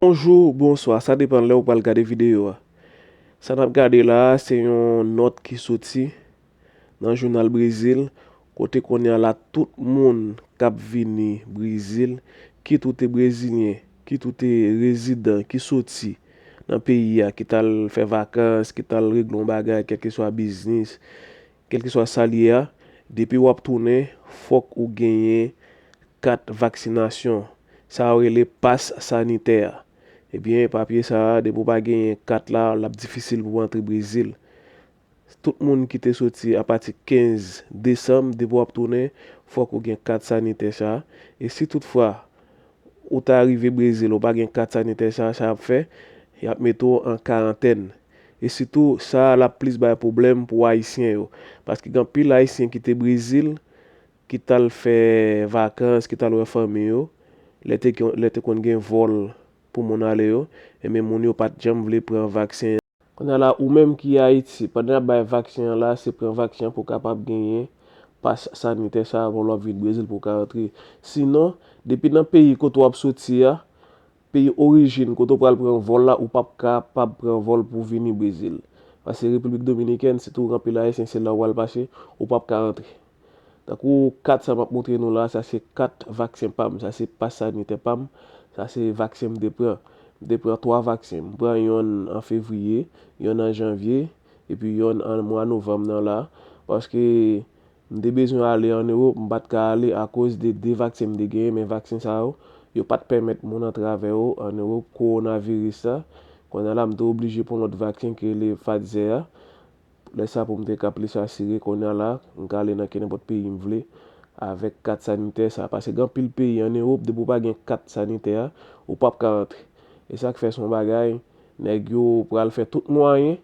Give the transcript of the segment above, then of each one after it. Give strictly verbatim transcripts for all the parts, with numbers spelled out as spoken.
Bonjou, bonswa, sa depann lè ou pral gade videyo a. Sa n ap gade la a, se yon nòt ki soti nan jounal Brezil, kote kounye a la tout moun k ap vini Brezil, kit ou te brezilyen, kit ou te rezidan ki soti nan peyi a, ki t al fè vakans, ki t al regle yon bagay, kèlkeswa biznis, kèlkeswa sa l ye a, depi w ap tounen, fòk ou genyen kat vaksinasyon. Sa yo rele pas sanitè a. Ebyen, papye sa a, depi w pa genyen kat la, l ap difisil pou w antre Brezil. Tout moun ki te soti apati kenz desanm, depi w ap tounen, fòk ou gen kat sanitè sa a. E si toutfwa ou ta rive Brezil, ou pa gen kat sanitè sa a, sa y ap fè, y ap mete w an karantèn. E sitou, sa a l ap plis bay pwoblèm pou Ayisyen yo. Paske gen anpil Ayisyen ki te Brezil, ki t al fè vakans, ki t al wè fanmi yo, lè te, lè te konn gen vòl pou moun ale yo, ebyen moun yo pa t janm vle pran vaksen. Kounye a la, ou menm ki Ayiti, pandan y ap bay vaksen an la, se pran vaksen an pou w kapab genyen pas sanitè sa a, pou lè w ap vin Brezil pou w ka rantre. Sinon, depi nan peyi kote w ap soti a, peyi orijin kote w pral pran vòl la, ou p ap kapab pran vòl pou w vini Brezil. Paske Repiblik Dominikèn, sitou w gen anpil Ayisyen, se la w pral pase, ou p ap ka rantre. Tankou kat sa m ap montre nou la, sa se kat vaksen pa m, sa se pas sanitè pa m, sa se vaksen m te pran. M te pran twa vaksen. M pran yonn an fevriye, yonn an janvye, epi yonn an mwa novanm nan la. Paske m te bezwen ale ann Ewòp, m pa t ka ale akoz de de vaksen m te genyen, men vaksen sa yo, yo pa t pèmèt moun antre avè yo ann Ewòp, kowonaviris sa. Kounye a la, m te oblije pran lòt vaksen ki rele Pfizer a. Lè sa pou m te ka plis asire, kounye a la, m ka ale nan kenenpòt peyi m vle avèk kat sanitè sa. Paske gen anpil peyi ann Ewòp, depi w pa gen kat sanitè a, ou p ap ka rantre. E sa k fè se yon bagay, nèg yo pral fè tout mwayen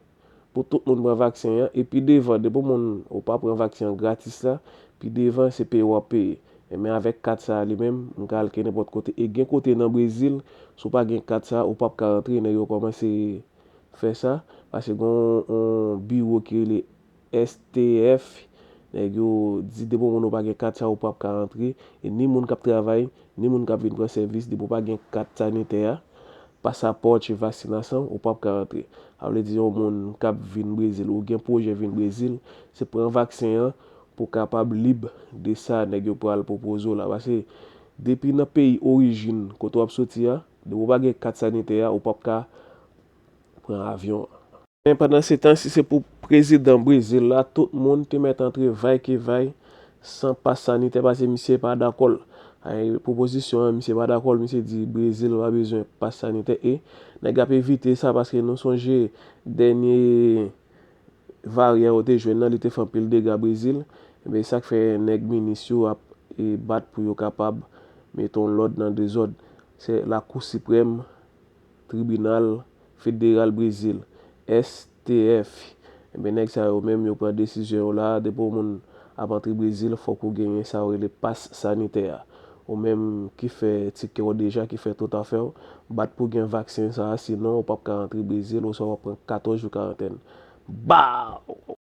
pou tout moun pran vaksen an. E pi devan, depi moun ou pa pran vaksen an gratis la, pi devan se peye w ap peye. E men avèk kat sa a li menm, m ka al kenenpòt kote. E gen kote nan Brezil, si w pa gen kat sa a, ou p ap ka rantre, nèg yo kòmanse fè sa, paske gen yon, yon biwo ki rele S T F, nèg yo di depi moun ou pa gen kat sa, ou p ap ka rantre, e ni moun k ap travay, ni moun k ap vin pran sèvis, depi w pa gen kat sanitè a, pasapò, vaksinasyon, ou p ap ka rantre. Sa vle di yon moun k ap vin Brezil, ou gen pwojè vin Brezil, se pran vaksen an pou w kapab lib de sa nèg yo pral pwopoze w la. Paske depi nan peyi orijin kote w ap soti a, depi w pa gen kat sanitè a, ou p ap ka pran avyon an. Men pandan se tan, si se pou prezidan Brezil la, tout moun te mèt antre vay ke vay san pas sanitè, paske misye pa dakò l. Ay, pwopozisyon an, misye pa dakò l, misye di Brezil pa bezwen pas sanitè e nèg ap evite sa, paske nou sonje dènye varyan yo te jwenn nan, li te fè anpil dega Brezil. Ebyen, sa k fè nèg minis yo ap, e, bat pou yo kapab mete yon lòd nan dezòd. Se Lakou Siprèm, Tribinal Federal Brezil, S T F. Ebyen, nèg sa yo menm, yo pran desizyon yo la, depi yon moun ap antre Brezil, fòk ou genyen sa yo rele pas sanitè a. Ou menm ki fè tikè w deja, ki fè tout afè w, bat pou gen vaksen sa a, sinon ou p ap ka rantre Brezil, oswa w ap pran katòz jou karantèn. Baw!